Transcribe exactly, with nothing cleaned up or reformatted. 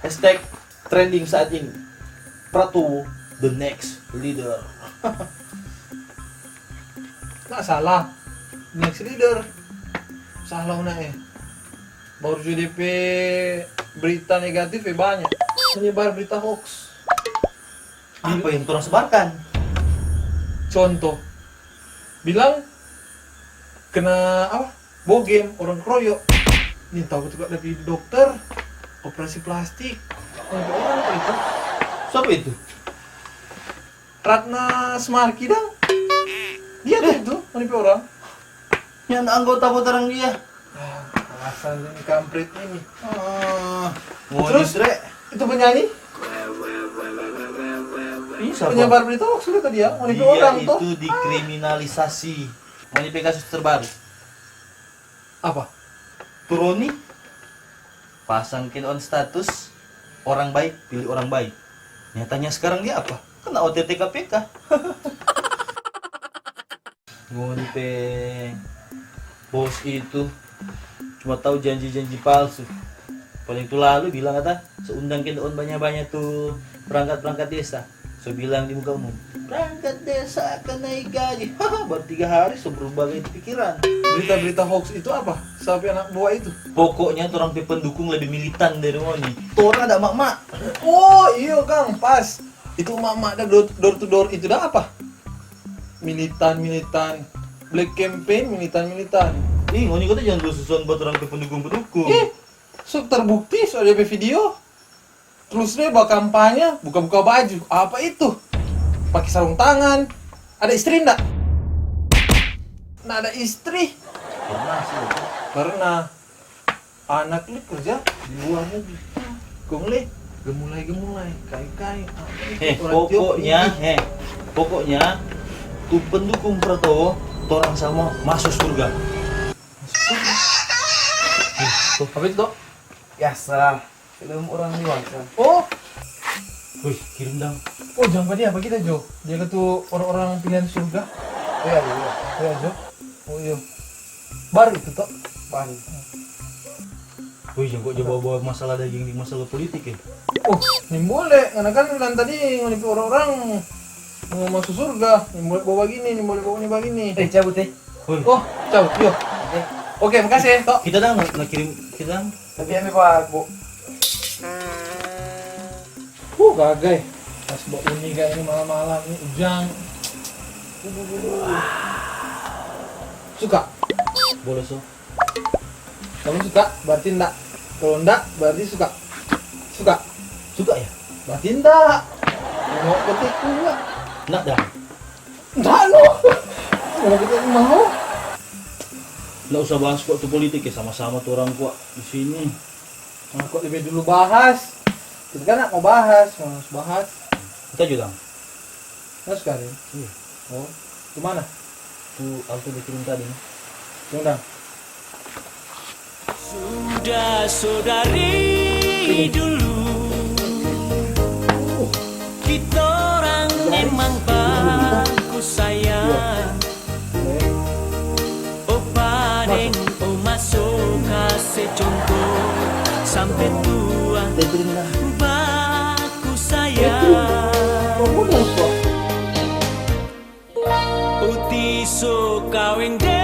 Hashtag trending saat ini. Prabowo the next leader. Nggak salah. Next leader. Salah ona eh. Baru jo D P berita negatif ya banyak. Menyebar berita hoax. Apa yang orang sebarkan? Contoh, bilang kena apa? Bogem, orang kroyok. Ni tahu tu kak dari dokter, operasi plastik. Orang itu. Siapa itu? Ratna Semarki dang. Dia tuh itu, orang orang. Yang anggota botarang dia. Ah, alasan ini kampret ini. Ah, Terus? Terus, Re. Itu penyanyi? Ini siapa? Penyebar berita hoax itu dia, orang itu Dia orang tuh. Itu dikriminalisasi. Mana pe kasus terbaru? Apa? Turoni pasang kin on status orang baik, pilih orang baik. Nyatanya sekarang dia apa? Kena O T T K P K. Ngoni pe bos itu cuma tahu janji-janji palsu. Paling tu lalu bilang kata, so undang kin on banya-banya tu perangkat-perangkat desa. So bilang di muka umum, perangkat desa akan naik gaji. Haha, baru tiga hari so berubah itu pikiran. Berita-berita hoax itu apa? Siapa yang nak bawa itu? Pokoknya torang pe pendukung lebih militan dari ngoni. Torang ada mak-mak. Oh iyo kang, pas. Itu mak-mak da door, door to door itu da apa? Militan-militan. Black campaign, militan-militan. Ih, ngoni kata jangan susuan buat orang pe pendukung-pendukung. Ih, so terbukti so ada pe video. Terus dia bawa kampanye, buka-buka baju. Apa itu? Pakai sarung tangan. Ada istri ndak? Ndak ada istri. Pernah sih. Pernah. Anak lu kerja di luar negeri. Kong le, gemulai-gemulai, kai-kai. Heh, pokoknya, heh, pokoknya tu pendukung Prabowo, torang sama masuk surga. Apa itu, Dok? Biasa, film orang dewasa. Oh, Wih, kirim dang. Oh, jangan pa dia, pa kita jo. Dia katu orang-orang pilihan surga. Iya, iya. Ya jo. Oh iyo. Baru itu toh. Baru. Wih, jangan kok coba bawa masalah daging di masalah politik ya. Oh, nimbole. Karena kan bilang tadi ngoni pe orang-orang mau masuk surga. Nimbole bawa bagini, nimbole bawa ini bagini. Eh, cabut eh. Wih, Oh, cabut, yo. Oke. Oke, makasih ya, Tok. Kita dang nak kirim, kita dang. Tapi ame pak bu. Uh, gagai. Pas bauni kayak ini malam-malam ini ujang. Suka? Boleh so. Kalau suka, berarti ndak. Kalau ndak, berarti suka. Suka? Suka ya? Berarti ndak. Mau petik juga. Nak dang. Ndak lo. Kalau kita mau. Nggak usah bahas kok tu politik ya, sama-sama tu orang kok di sini. Nah, kok lebih dulu bahas? Kita kan nggak mau bahas, mau bahas. Kita juga dang. Terus kali. Iya. Oh, di mana? Tu aku udah kirim tadi. Tunggu dang. Sudah saudari dulu, kitorang memang baku sayang. Opa deng oma so kase contoh, sampe tua baku sayang. Uti so kaweng deng